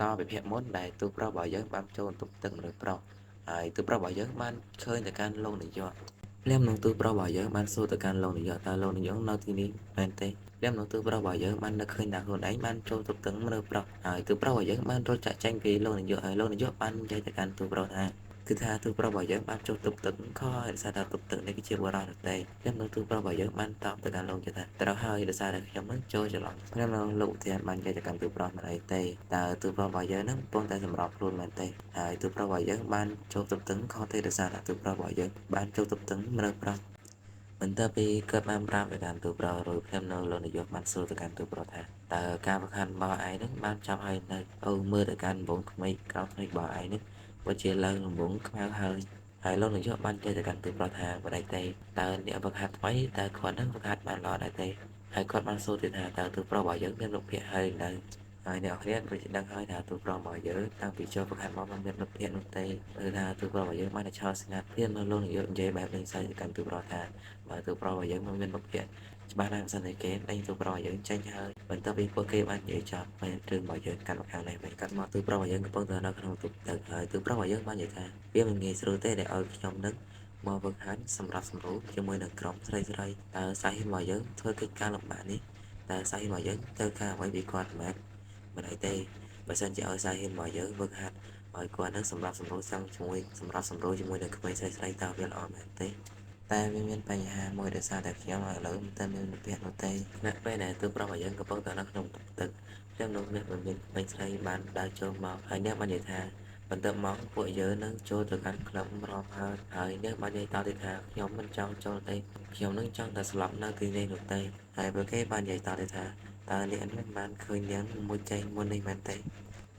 តពិភាក្សាមុនដែលទូប្រុសរបស់យើងបានចូលបន្ទប់ទឹកមនុស្សប្រុសហើយទូប្រុសរបស់យើងបានឃើញទៅកាន់លោកនាយកភ្លាមនឹងទូប្រុសរបស់យើងបានសួរទៅកាន់លោកនាយកតើលោកនាយកនៅទីនេះមែនទេភ្លាមនឹងទូប្រុសរបស់យើងបាននឹកឃើញថាខ្លួនឯងបានចូលទប់ទឹកមនុស្សប្រុសហើយទូប្រុសរបស់យើងបានរត់ចាក់ចេញពីលោកនាយកហើយលោកនាយកបាននិយាយទៅកាន់ទូប្រុសថាគឺថាទូប្រុសរបស់យើងបានចូលទប់ទឹកខុសហើយដោយសារថាទប់ទឹកនេះគឺជាបុរសនោះទេខ្ញុំនឹងទូប្រុសរបស់យើងបានតបទៅកាន់លោកថាត្រូវហើយដោយសារតែខ្ញុំនឹងចូលច្រឡំខ្ញុំនឹងលោកឧទ្យានបាននិយាយទៅកាន់ទូប្រុសមិនអីទេតើទូប្រុសរបស់យើងនឹងកំពុងតែសម្របខ្លួនមែនទេហើយទូប្រុសរបស់យើងបានចូលទប់ទឹកខុសទេដោយសារថាទូប្រុសរបស់យើងបានចូលទប់ទឹកមនុស្សប្រុសបន្ទាប់ពីគាត់បានប្រាប់ទៅកាន់ទូប្រុសរួចខ្ញុំនៅលោកនាយកបានសួរទៅកាន់ទូប្រុសថាតើការប្រខាន់របស់ឯងនឹងបានចាប់ហើយនៅអូមើលទៅកាន់វងក្មេកក្រោមភ្នែករបស់ឯងនឹងពិតជាឡើងរង្វង់ខ្មៅហើយហើយលោកនាយកបានចេះទៅកាន់ទូប្រុសថាបដិទេតើអ្នកវឹកហាត់ថ្មីតើគាត់នឹងវឹកហាត់បានល្អដែរទេហើយគាត់បានសួរទៀតថាតើទូប្រុសរបស់យើងមានលោកភ័ក្រហើយនៅហើយអ្នកគ្នាដូចជាដឹងហើយថាទូប្រុសរបស់យើងតាំងពីចូលវឹកហាត់មកមិនមានមិត្តភ័ក្តិនោះទេឬថាទូប្រុសរបស់យើងបានតែឆោតស្ងាត់ទៀតនៅលោកនាយកនិយាយបែបនេះសើចទៅកាន់ទូប្រុសថាបើទូប្រុសរបស់យើងមិនមានមិត្តភ័ក្តិច្បាស់ណាស់មិនសិនតែគេដេញទូប្រុសរបស់យើងចេញហើយបន្ទាប់ពីពួកគេបាននិយាយចប់ហើយរឿងរបស់យើងកាន់មកខាងនេះវិញកាត់មកទូប្រុសរបស់យើងកំពុងតែនៅក្នុងទូទឹកហើយទូប្រុសរបស់យើងបាននិយាយថាវាមិនងាយស្រួលទេដែលឲ្យខ្ញុំនឹងមកវឹកហាត់សម្រាប់សម្រួលជាមួយនឹងក្រុមស្រីស្រីតើសាហ៊ានរបស់យើងធ្វើកិច្ចការលំបាកនេះតើសាហ៊ានរបស់យើងត្រូវការអ្វីពីគាត់មែនមិនអីទេបើសិនជាឲ្យសាហ៊ានរបស់យើងវឹកហាត់ឲ្យគាត់នឹងសម្រាប់សម្រួលចង់ជាមួយសម្រាប់សម្រួលជាមួយនឹងក្មេងស្រីស្រីតើវាល្អមែនទេតែវាមានបញ្ហាមួយដោយសារតែខ្ញុំឥឡូវមិនទាន់មានមិត្តភក្តិនោះទេณពេលដែលទូប្រុសរបស់យើងកំពុងតែនៅក្នុងទឹកខ្ញុំនោះមានមិនមានក្មេងស្រីបានដើរចូលមកហើយអ្នកបាននិយាយថាបន្ទាប់មកពួកយើងនឹងចូលទៅកាន់ក្លឹបរាប់ហើយហើយអ្នកបាននិយាយតទៀតថាខ្ញុំមិនចង់ចូលទេខ្ញុំនឹងចង់តែស្លាប់នៅទីនេះនោះទេហើយពួកគេបាននិយាយតទៀតថាតើអ្នកមិនបានឃើញនាងមួយចេញមុននេះមែនទេ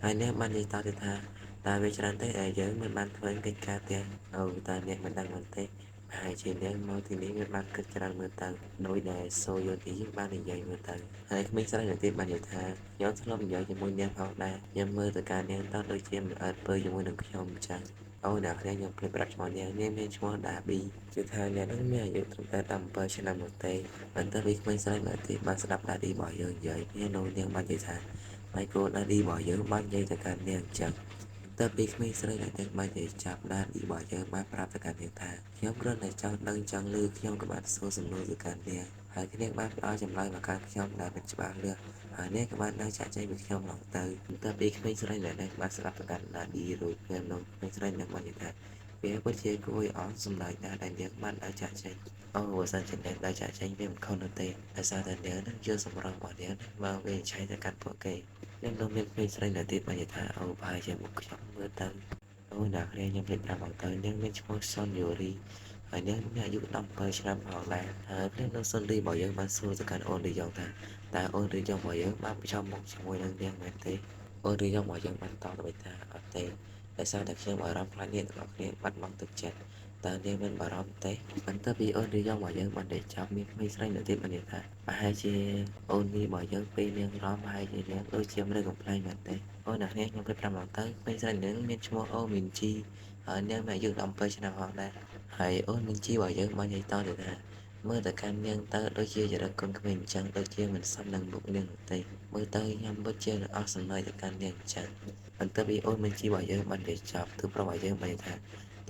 ហើយអ្នកបាននិយាយតទៀតថាតើវាច្រើនទេដែលយើងមិនបានធ្វើកិច្ចការផ្ទះអូតើអ្នកមិនដឹងមែនទេប្រហែលជានាងមកទីនេះមិនបានគិតច្រើនមើលទៅដោយដែលសូយ៉ូឌីបាននិយាយមើលទៅហើយក្មេងស្រីនៅទៀតបាននិយាយថាខ្ញុំធ្លាប់និយាយជាមួយនាងផងដែរខ្ញុំមើលទៅការនាងតោះដូចជាមិនអើតពើជាមួយនឹងខ្ញុំអញ្ចឹងអូអ្នកគ្នាខ្ញុំភ្លេចប្រាប់ឈ្មោះនាងនាងមានឈ្មោះដាប៊ីគឺថានាងនឹងមានអាយុត្រឹមតែ17ឆ្នាំនោះទេបន្ទាប់ពីក្មេងស្រីនៅទៀតបានស្ដាប់ដាឌីរបស់យើងនិយាយគ្នានោះនាងបាននិយាយថាម៉ៃគូដាឌីរបស់យើងបាននិយាយទៅកាន់នាងអញ្ចឹងតើពីក្មេងស្រីដែលទាំងបាននិយាយចាប់ដានឌីរបស់យើងបានប្រាប់ទៅកាន់នាងថាខ្ញុំគ្រាន់តែចង់ដឹងចង់ឮខ្ញុំក៏បានសួរសំណួរទៅកាន់នាងហើយនាងបានផ្ដល់ចម្លើយមកកាន់ខ្ញុំដែលមិនច្បាស់លាស់ហើយនាងក៏បានដើរចាកចេញពីខ្ញុំឡងទៅតើពីក្មេងស្រីដែលបានស្ដាប់ទៅកាន់ដាឌីរួចខ្ញុំនោះក្មេងស្រីនឹងបាននិយាយថាវាពិតជាគួរឲ្យអន់សម្ដេចណាស់ដែលនាងបានដើរចាកចេញអូបើសិនជានាងដើរចាកចេញវាមិនខុសនោះទេដោយសារតែនាងនឹងយកសម្រស់របស់នាងមកវាឆៃទៅកាន់ពួកគេខ្ញុំនៅមានក្មេងស្រីនៅទៀតបាននិយាយថាអូប្រហែលជាមុខខ្ញុំមើលទៅអូអ្នកគ្នាខ្ញុំភ្លេចប្រាប់មកទៅនាងមានឈ្មោះសុនយូរីហើយនាងមានអាយុ17ឆ្នាំផងដែរហើយខ្ញុំនៅសុនរីរបស់យើងបានសួរទៅកាន់អូនរីយ៉ងថាតើអូនរីយ៉ងរបស់យើងបានប្រឈមមុខជាមួយនឹងនាងមែនទេអូនរីយ៉ងរបស់យើងបានតបទៅវិញថាអត់ទេដោយសារតែខ្ញុំអារម្មណ៍ខ្លាចនាងទាំងអស់គ្នាបាត់បង់ទឹកចិត្តតើនាងមានបារម្ភទេបន្ទាប់ពីអូនរីយ៉ងរបស់យើងបានដេកចាប់មានក្មេងស្រីនៅទៀតបាននិយាយថាប្រហែលជាអូននេះរបស់យើងពេលនាងរំប្រហែលជានាងដូចជាមនុស្សកំប្លែងមែនទេអូនអ្នកនេះខ្ញុំភ្លេចប្រាប់មកទៅក្មេងស្រីនាងមានឈ្មោះអូមីនជីហើយនាងមានអាយុ17ឆ្នាំផងដែរហើយអូនមីនជីរបស់យើងបាននិយាយតទៅថាមើលទៅកាន់នាងទៅដូចជាចរិតកូនក្មេងអញ្ចឹងដូចជាមិនសមនឹងមុខនាងនោះទេមើលទៅខ្ញុំពិតជាអស់សំណើចទៅកាន់នាងអញ្ចឹងបន្ទាប់ពីអូនមីនជីរបស់យើងបាននិយាយចប់គឺប្រុសរបស់យើងបាននិយាយថ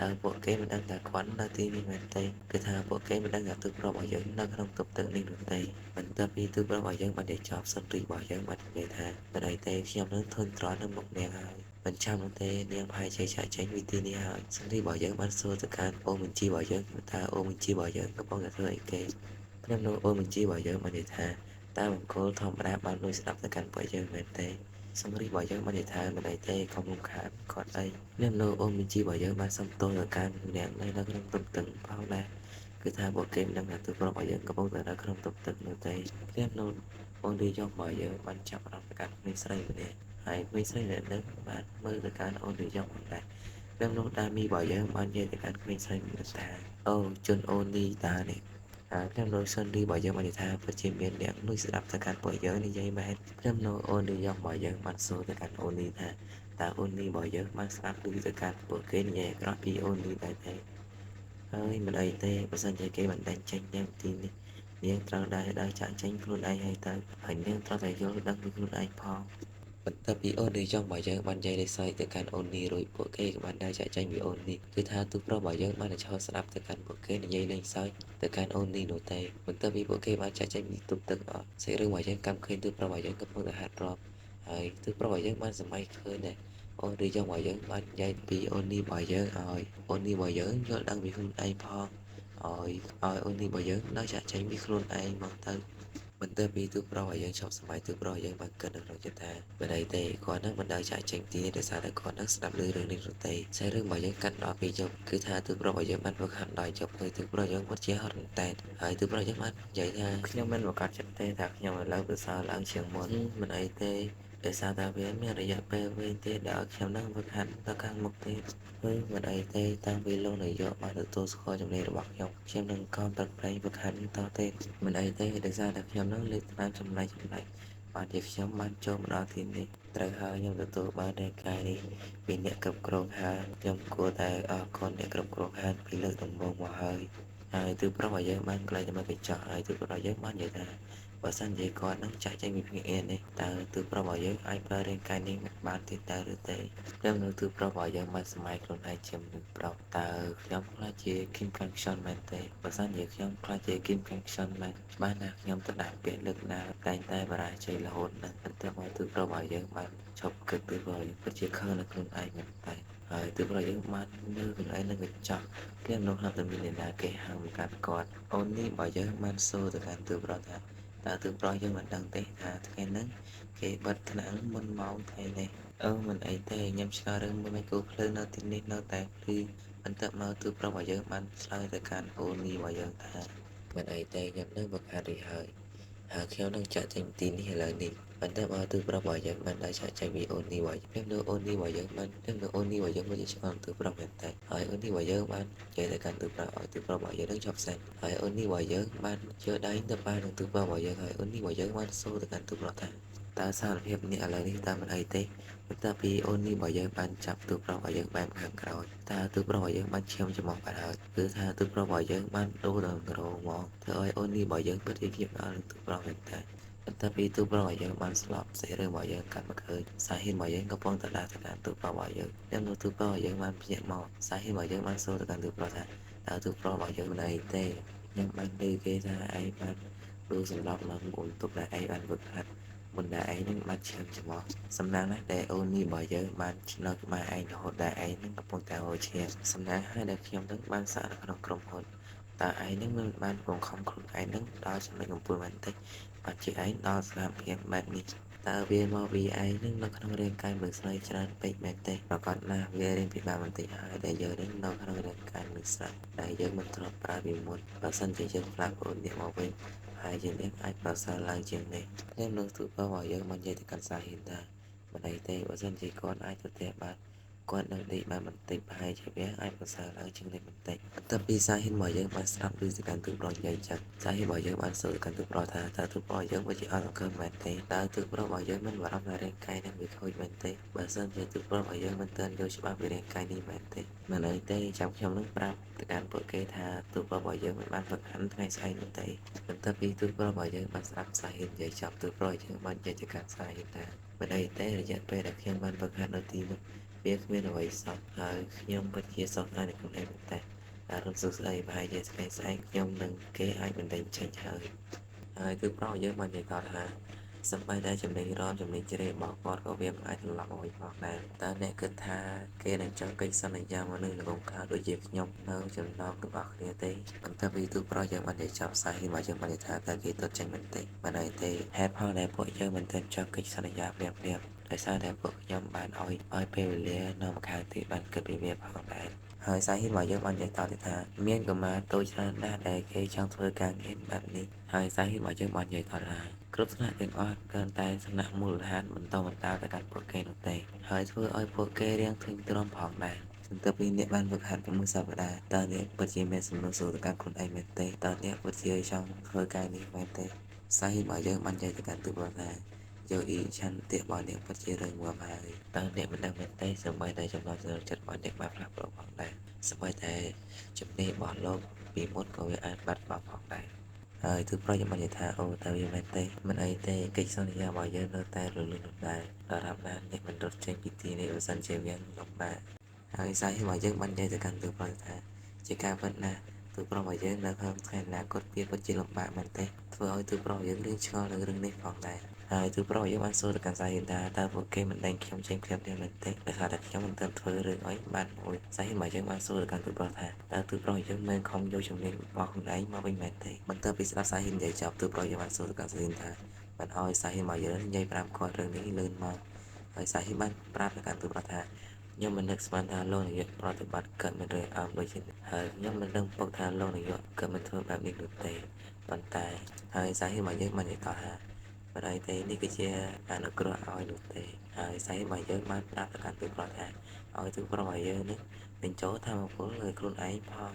ាតើពួកគេមិនដឹងថាគាត់នៅទីនេះមែនទេគឺថាពួកគេមិនដឹងថាទូប្រុសរបស់យើងនៅក្នុងទប់ទឹកនេះនោះទេបន្ទាប់ពីទូប្រុសរបស់យើងបាននិយាយចប់សុនរីរបស់យើងបាននិយាយថាមិនអីទេខ្ញុំនឹងធុញទ្រាន់នៅមុខនាងហើយមិនចាំនោះទេនាងប្រហែលជាចាក់ចេញវិធីនេះហើយសុនរីរបស់យើងបានសួរទៅកាន់អូបញ្ជីរបស់យើងថាអូបញ្ជីរបស់យើងកំពុងតែធ្វើអីគេខ្ញុំនោះអូបញ្ជីរបស់យើងបាននិយាយថាតើមង្គលធម្មតាបានលួចស្ដាប់ទៅកាន់ពួកយើងមែនទេសំរីរបស់យើងបាននិយាយថាមិនអីទេកុំរំខានគាត់អីខ្ញុំនៅអូនបញ្ជីរបស់យើងបានសុំទោសទៅកាន់អ្នកនៅក្នុងទប់ទឹកផងដែរគឺថាពួកគេមិនដឹងថាទូប្រុសរបស់យើងកំពុងតែនៅក្នុងទប់ទឹកនោះទេខ្ញុំនៅអូនរីយ៉ងរបស់យើងបានចាប់អារម្មណ៍ទៅកាន់ក្មេងស្រីម្នាក់ហើយក្មេងស្រីម្នាក់នឹងបានមើលទៅកាន់អូនរីយ៉ងផងដែរខ្ញុំនោះដាមីរបស់យើងបាននិយាយទៅកាន់ក្មេងស្រីម្នាក់ថាអូជនអូននេះតានេះហើយខ្ញុំនៅសុនរីរបស់យើងបាននិយាយថាពិតជាមានអ្នកលួចស្ដាប់ទៅកាន់ពួកយើងនិយាយមែនខ្ញុំនៅអូនរីយ៉ងរបស់យើងបានសួរទៅកាន់អូននេះថាតើអូននេះរបស់យើងបានស្ដាប់ឮទៅកាន់ពួកគេនិយាយអាក្រក់ពីអូននេះដែរទេហើយមិនអីទេបើសិនជាគេមិនដេញចេញនាងទីនេះនាងត្រូវដែរដើរចាក់ចេញខ្លួនឯងហើយទៅហើយនាងត្រូវតែយល់ដឹងពីខ្លួនឯងផង បន្ទាប់ពីអូនរីយ៉ុងរបស់យើងបាននិយាយលេសើចទៅកាន់អូននីរួចពួកគេក៏បានដើរចាកចេញពីអូននីគឺថាទូប្រុសរបស់យើងបានតែឈរស្ដាប់ទៅកាន់ពួកគេនិយាយលេងសើចទៅកាន់អូននីនោះទេបន្ទាប់ពីពួកគេបានចាកចេញពីទូទឹកអស់សាច់រឿងរបស់យើងកម្មឃើញទូប្រុសរបស់យើងកំពុងតែហាត់រាំហើយទូប្រុសរបស់យើងបានសម័យឃើញដែរអូនរីយ៉ុងរបស់យើងបាននិយាយពីអូននីរបស់យើងឲ្យអូននីរបស់យើងយល់ដឹងពីខ្លួនឯងផងឲ្យអូននីរបស់យើងដើរចាកចេញពីខ្លួនឯងមកទៅបន្ទាប់ពីទូប្រុសឲ្យយើងឈប់សម័យទូប្រុសឲ្យយើងបានគិតនៅក្នុងចិត្តថាមិនអីទេគាត់នឹងមិនដើរចាកចេញទីនេះដោយសារតែគាត់នឹងស្ដាប់ឮរឿងនេះនោះទេសាច់រឿងរបស់យើងកាត់ដល់ពេលយប់គឺថាទូប្រុសរបស់យើងបានហ្វឹកហាត់ដល់យប់ហើយទូប្រុសយើងពិតជាហត់មែនតើហើយទូប្រុសយើងបាននិយាយថាខ្ញុំមិនប្រកាសចិត្តទេថាខ្ញុំឥឡូវប្រសើរឡើងជាងមុនមិនអីទេដោយសារតែវាមានរយៈពេលវែងទេដែលឲ្យខ្ញុំនឹងហ្វឹកហាត់ទៅខាងមុខទៀតហើយមិនអីទេតាំងពីលោកនាយកបានទទួលស្គាល់ជំនាញរបស់ខ្ញុំខ្ញុំនឹងខំប្រឹងប្រែងហ្វឹកហាត់តទៀតមិនអីទេដោយសារតែខ្ញុំនឹងលើកថ្នាំចម្លែកចម្លែកបានជាខ្ញុំបានចូលមកដល់ទីនេះត្រូវហើយខ្ញុំទទួលបានរាងកាយនេះពីអ្នកគ្រប់គ្រងហាងខ្ញុំគួរតែអរគុណអ្នកគ្រប់គ្រងហាងពីលើកដំបូងមកហើយហើយទូប្រុសរបស់យើងបានក្លែងទៅមកកញ្ចក់ហើយទូប្រុសរបស់យើងបាននិយាយថាបើសិនជាគាត់នឹងចាក់ចេញពីភ្នាក់ងារនេះតើទូប្រុសរបស់យើងអាចប្រើរាងកាយនេះបានទៀតតើឬទេខ្ញុំនៅទូប្រុសរបស់យើងបានសម័យខ្លួនឯងជាមនុស្សប្រុសតើខ្ញុំខ្លាចជា Kim Kang Shon មែនទេបើសិនជាខ្ញុំខ្លាចជា Kim Kang Shon មែនច្បាស់ណាស់ខ្ញុំទៅដាក់ពាក្យលើកណាតែងតែបរាជ័យរហូតនឹងបន្ទាប់មកទូប្រុសរបស់យើងបានឈប់គិតទូប្រុសយើងពិតជាខឹងនៅខ្លួនឯងមែនតើហើយទូប្រុសយើងបានមើលខ្លួនឯងនឹងកញ្ចក់ខ្ញុំនោះហាក់តែមានអ្នកណាគេហាមកាត់គាត់អូននេះបើយើងបានសួរទៅកាន់ទូប្រុសថាតើទូប្រុសយើងមិនដឹងទេថាថ្ងៃហ្នឹងគេបិទថ្នាំមុនម៉ោងថ្ងៃនេះអឺមិនអីទេខ្ញុំឆ្ងល់រឿងមួយមិនគូភ្លើងនៅទីនេះនៅតែភ្លឺបន្ទាប់មកទូប្រុសរបស់យើងបានឆ្លើយទៅកាន់អូននេះរបស់យើងថាមិនអីទេខ្ញុំនឹងបង្ហាត់រួចហើយហើយខ្ញុំនឹងចាក់ចេញទីនេះឥឡូវនេះបន្ទាប់មកទូប្រុសរបស់យើងបានដើរចាក់ចេញពីអូននេះរបស់ខ្ញុំនៅអូននេះរបស់យើងបានខ្ញុំនៅអូននេះរបស់យើងមកជាឆ្ងល់ទូប្រុសមែនតើហើយអូននេះរបស់យើងបាននិយាយទៅកាន់ទូប្រុសឲ្យទូប្រុសរបស់យើងនឹងឈប់សិនហើយអូននេះរបស់យើងបានជឿដៃទៅប៉ះនឹងទូប្រុសរបស់យើងហើយអូននេះរបស់យើងបានសួរទៅកាន់ទូប្រុសថាតើសារភាពនេះឥឡូវនេះតើមិនអីទេបន្ទាប់ពីអូននេះរបស់យើងបានចាប់ទូប្រុសរបស់យើងបែបខាងក្រោយតើទូប្រុសរបស់យើងបានឈាមច្រមុះបាត់ហើយគឺថាទូប្រុសរបស់យើងបានដួលដល់ក្រមកធ្វើឲ្យអូននេះរបស់យើងពិតជាភ្ញាក់ផ្អើលនឹងទូប្រុសមែនតើបន្ទាប់ពីទូប្រុសរបស់យើងបានស្លាប់សាច់រឿងរបស់យើងកាត់មកឃើញសាហ៊ានរបស់យើងកំពុងតែដើរទៅកាន់ទូប្រុសរបស់យើងខ្ញុំនៅទូប្រុសរបស់យើងបានភ្ញាក់មកសាហ៊ានរបស់យើងបានសួរទៅកាន់ទូប្រុសថាតើទូប្រុសរបស់យើងមិនអីទេខ្ញុំបានឮគេថាឯងបានដួលសម្លាប់នៅមុនទុកដែលឯងបានហ្វឹកហាត់មុនដែលឯងនឹងបានឈាមច្រមុះសំណាងណាស់ដែលអូននេះរបស់យើងបាននៅក្បែរឯងរហូតដែលឯងនឹងកំពុងតែហូរឈាមសំណាងហើយដែលខ្ញុំនឹងបានសាកនៅក្នុងក្រុមហ៊ុនតើឯងនឹងមិនបានបង្ខំខ្លួនឯងនឹងដល់ចំណុចកំពូលមែនទេបានជាឯងដល់ស្ថានភាពបែបនេះតើវាមកពីឯងនឹងនៅក្នុងរាងកាយមនុស្សស្រីច្រើនពេកមែនទេប្រកាសណាស់វារៀងពិបាកបន្តិចហើយដែលយើងនឹងនៅក្នុងរាងកាយមនុស្សស្រីដែលយើងមិនធ្លាប់ប្រើពីមុនបើសិនជាយើងផ្លាស់ប្ដូរនេះមកវិញហើយជាងនេះអាចប្រសើរឡើងជាងនេះខ្ញុំនឹងទូប្រុសរបស់យើងបាននិយាយទៅកាន់សាហ៊ានថាមិនអីទេបើសិនជាគាត់អាចទៅផ្ទះបានគាត់នឹងដេកបានបន្តិចប្រហែលជាវាអាចប្រសើរឡើងជាងនេះបន្តិចបន្ទាប់ពីសាហ៊ានរបស់យើងបានស្ដាប់ឮទៅកាន់ទូប្រុសនិយាយចឹងសាហ៊ានរបស់យើងបានសួរទៅកាន់ទូប្រុសថាតើទូប្រុសយើងពិតជាអត់សង្ឃឹមមែនទេតើទូប្រុសរបស់យើងមិនបារម្ភថារាងកាយនឹងវាខូចមែនទេបើសិនជាទូប្រុសរបស់យើងមិនទាន់យល់ច្បាស់ពីរាងកាយនេះមែនទេមិនអីទេចាំខ្ញុំនឹងប្រាប់ទៅកាន់ពួកគេថាទូប្រុសរបស់យើងមិនបានហ្វឹកហាត់ថ្ងៃស្អែកនោះទេបន្ទាប់ពីទូប្រុសរបស់យើងបានស្ដាប់សាហ៊ាននិយាយចប់ទូប្រុសយើងបាននិយាយទៅកាន់សាហ៊ានថាមិនអីទេរយៈពេលដែលខ្ញុំបានហ្វឹកហាត់នៅទីនោះវាគ្មានអ្វីសោះហើយខ្ញុំពិតជាសោកស្ដាយនៅខ្លួនឯងមែនតើអារម្មណ៍សួស្តីប្រហែលជាថ្ងៃស្អែកខ្ញុំនឹងគេអាចបណ្ដេញចេញហើយហើយគឺប្រុសយើងបាននិយាយតថាសម្បីតែចំណេញរំចំណេញជ្រេរបស់គាត់ក៏វាមិនអាចត្រឡប់មកវិញផងដែរតើអ្នកគិតថាគេនឹងចង់កិច្ចសន្យាមនុស្សល្ងងខ្លៅដូចជាខ្ញុំនៅចំណោមទាំងអស់គ្នាទេបន្ទាប់ពីទូប្រុសយើងបាននិយាយចប់សាហ៊ានមកយើងបាននិយាយថាតើគេទត់ចេញមែនទេមិនអីទេហេតុផលដែលពួកយើងមិនទាន់ចង់កិច្ចសន្យាភ្លាមៗដោយសារតែពួកខ្ញុំបានឲ្យពេលវេលានៅម្ខាងទៀតបានគិតពីវាផងដែរហើយសាហ៊ានរបស់យើងបាននិយាយតទៀតថាមានកុមារតូចច្រើនណាស់ដែលគេចង់ធ្វើការងារបែបនេះហើយសាហ៊ានរបស់យើងបាននិយាយតថាគ្រប់ថ្នាក់ទាំងអស់គ្រាន់តែថ្នាក់មូលដ្ឋានបន្តបន្តទៅកាន់ពួកគេនោះទេហើយធ្វើឲ្យពួកគេរៀងធុញទ្រាន់ផងដែរបន្ទាប់ពីអ្នកបានហ្វឹកហាត់6សប្តាហ៍តើអ្នកពិតជាមានសំណួរសួរទៅកាន់ខ្លួនឯងមែនទេតើអ្នកពិតជាចង់ធ្វើការនេះមែនទេសាហ៊ានរបស់យើងបាននិយាយទៅកាន់ទូប្រុសថាយកអ៊ីឆន្ទៈរបស់អ្នកពិតជារឹងមាំហើយតើអ្នកមិនដឹងមែនទេសូម្បីតែចំណងចំណូលចិត្តរបស់អ្នកបានផ្លាស់ប្ដូរផងដែរសូម្បីតែជំនាញរបស់លោកពីមុនក៏វាអាចបាត់បង់ផងដែរ ហើយទូប្រុសយើងបាននិយាយថាអូតើវាមែនទេមិនអីទេកិច្ចសន្យារបស់យើងនៅតែរលូនដដែលដរាបណាអ្នកមិនរត់ចេញពីទីនេះបើសិនជាវាលំបាកហើយសាហ៊ីនរបស់យើងបាននិយាយទៅកាន់ទូប្រុសថាជាការពិតណាស់ទូប្រុសរបស់យើងនៅក្នុងថ្ងៃអនាគតវាពិតជាលំបាកមែនទេធ្វើឲ្យទូប្រុសយើងរឿងឆ្ងល់នឹងរឿងនេះផងដែរហើយទូប្រុសយើងបានសួរទៅកាន់សាហ៊ីនថាតើពួកគេមិនដេញខ្ញុំចេញភ្លាមៗមែនទេដោយសារតែខ្ញុំមិនទាន់ធ្វើរឿងអីបានមួយសាហ៊ីនរបស់យើងបានសួរទៅកាន់ទូប្រុសថាតើទូប្រុសយើងមិនខំយកជំនាញរបស់ខ្លួនឯងមកវិញមែនទេបន្ទាប់ពីស្ដាប់សាហ៊ីននិយាយចប់ទូប្រុសយើងបានសួរទៅកាន់សាហ៊ីនថាបានឲ្យសាហ៊ីនរបស់យើងនិយាយប្រាប់គាត់រឿងនេះលឿនមកហើយសាហ៊ីនបានប្រាប់ទៅកាន់ទូប្រុសថាខ្ញុំមិននឹកស្មានថាលោកនាយកប្រតិបត្តិកើតមានរឿងអើមដូចជានេះហើយខ្ញុំមិនដឹងពុកថាលោកនាយកកើតមិនធ្វើបែបនេះនោះទេប៉ុន្តែហើយសាហ៊ីនរបស់យើងបាននិយាយតថាមិនអីទេនេះគឺជាអនុគ្រោះឲ្យនោះទេហើយសាហ៊ីនរបស់យើងបានប្រាប់ទៅកាន់ទូប្រុសថាឲ្យទូប្រុសរបស់យើងនឹងបញ្ចូលធម៌ពលលើខ្លួនឯងផង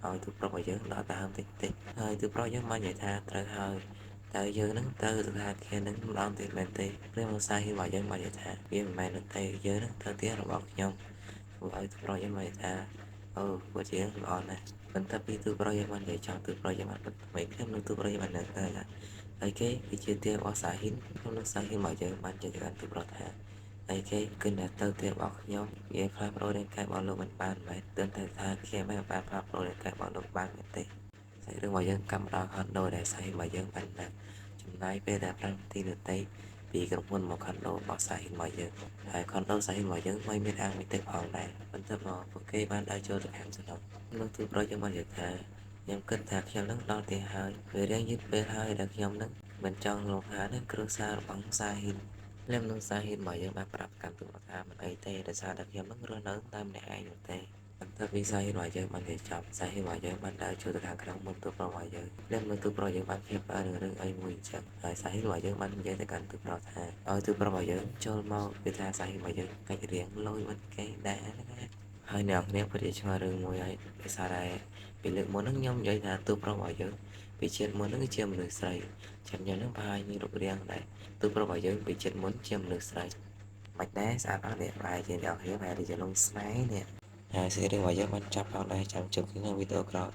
ឲ្យទូប្រុសរបស់យើងដកដើមតិចតិចហើយទូប្រុសយើងបាននិយាយថាត្រូវហើយតើយើងនឹងទៅស្ថានភាពនឹងម្ដងទៀតមែនទេព្រោះមកសាហ៊ីនរបស់យើងបាននិយាយថាវាមិនមែននោះទេយើងនឹងទៅទៀតរបស់ខ្ញុំធ្វើឲ្យទូប្រុសយើងបាននិយាយថាអូពិតជាល្អណាស់បន្ទាប់ពីទូប្រុសយើងបាននិយាយចង់ទូប្រុសយើងបានបិទថ្មីខ្ញុំនឹងទូប្រុសយើងបាននៅទៅថាហើយគេគឺជាទៀរបស់សាហ៊ីនខ្ញុំនឹងសាហ៊ីនរបស់យើងបាននិយាយទៅកាន់ទូប្រុសថាហើយគេគឺអ្នកទៅទៀរបស់ខ្ញុំវាផ្លាស់ប្ដូររាងកាយរបស់លោកមិនបានមែនទើបតែថាគេមិនបានផ្លាស់ប្ដូររាងកាយរបស់លោកបានមែនទេសាច់រឿងរបស់យើងកម្មដល់ខុនដូដែលសាហ៊ីនរបស់យើងបានណាចំណាយពេលតែ5នាទីនោះទេពីក្រុមហ៊ុនមកខុនដូរបស់សាហ៊ីនរបស់យើងហើយខុនដូសាហ៊ីនរបស់យើងមិនមានអាងមីទឹកផងដែរបន្ទាប់មកពួកគេបានដើរចូលទៅខាងសំណុំនោះទូប្រុសយើងបាននិយាយថាខ្ញុំគិតថាខ្ញុំនឹងដល់ទីហើយវារៀងយឺតពេលហើយដែលខ្ញុំនឹងមិនចង់លំហានឹងគ្រួសាររបស់សាហ៊ីនលំនឹងសាហ៊ីនរបស់យើងបានប្រាប់កាន់ទូថាមិនអីទេដោយសារតែខ្ញុំនឹងរស់នៅតែម្នាក់ឯងនោះទេបន្ទាប់ពីសាហ៊ីនរបស់យើងបាននិយាយចប់សាហ៊ីនរបស់យើងបានដើរចូលទៅខាងក្នុងមុនទូប្រុសរបស់យើងលំនឹងទូប្រុសយើងបានភ្ញាក់ផ្អើលនឹងរឿងអីមួយអញ្ចឹងហើយសាហ៊ីនរបស់យើងបាននិយាយទៅកាន់ទូប្រុសថាឲ្យទូប្រុសរបស់យើងចូលមកគឺថាសាហ៊ីនរបស់យើងកាច់រៀងលយមិនគេដែរណាហើយអ្នកនរពិតជាឆ្ងល់រឿងមួយហើយដោយសារតែពីលើកមុនហ្នឹងខ្ញុំនិយាយថាទូប្រុសរបស់យើងពីជាតិមុនហ្នឹងគឺជាមនុស្សស្រីចាំខ្ញុំនឹងប្រហែលមានរូបរាងដែរទូប្រុសរបស់យើងពីជាតិមុនជាមនុស្សស្រីមិនដែរស្អាតអត់នេះប្រហែលជាអ្នកនរប្រហែលជាលងស្នេហ៍នេះហើយសេរីរឿងរបស់យើងបានចាប់ផងដែរចាំជួបគ្នាក្នុងវីដេអូក្រោយ។